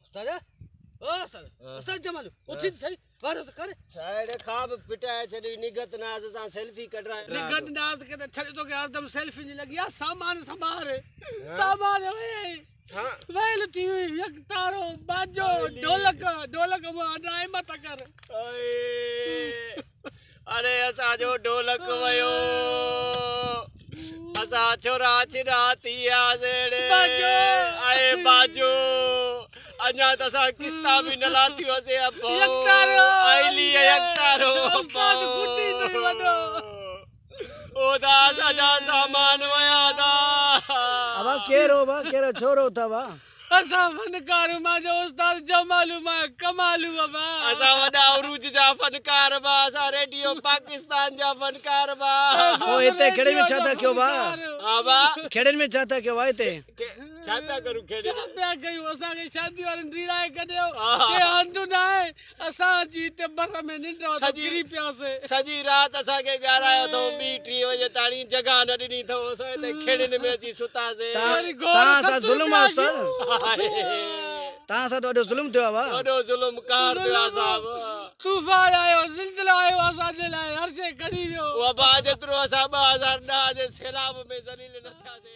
استاد او استاد استاد جمال اٿي ته سهي وارو ته ڪر. ڇاهڙي خواب ڦٽائي ڇڏي نگهت ناز سان سيلفي ڪڍرائي. نگهت ناز کي ته ڇڏ توکي هردم سيلفين جي لڳي آ سامان سنڀار سامان وئي ويل ٿي وئي يڪ تارو باجو ڍولڪ ڍولڪ مون اڏائي مت ڪر. اري اسان جو ڍولڪ ويو اسان ڇورا ڇنا ٿي وياسي ڙي اي باجو اڃا ته اسان قسطا به نه لاٿيونسي ابو ايلي يڪتارو او دا اسان جا سامان ويا دا. ابا ڪير هو با ڪير ڇورو اٿا با. اسان فنڪار مانجو استاد جمالو مان ڪمالو ابا. اسان وڏا عروج جا فنڪار با اسان ريڊيو پاڪستان جا فنڪار با. پوء هتي کهڙي ۾ ڇا ٿا ڪيو با. ها با. کهڙين ۾ ڇا ٿا ڪيو با هتي. ڇا پيا ڪرون کهڙين ۾. ڇا پيا ڪيون اسان کي شادي وارن ريڙائي ڪڍيو چي هنڌ ناهي اسان اچي هتي بر ۾ ننڊ وارو ڪري پياسي. سڄي رات اسان کي ڳارايو اٿئون ٻي ٽي وڄي تاڻي جڳهه نه ڏني اٿئون اسان هتي کيڙين ۾ اچي ستاسي. توهان سان ظلم آ استاد توهان سان ته وڏو ظلم ٿيو آ وا. وڏو ظلم قهر ٿيو آ صاحب. طوفان آيو زلزلو آيو اسان جي لاء هر شي کڻي ويو. وبا جيترو اسان 2010 جي سيلاب ۾ ذليل نه ٿياسي.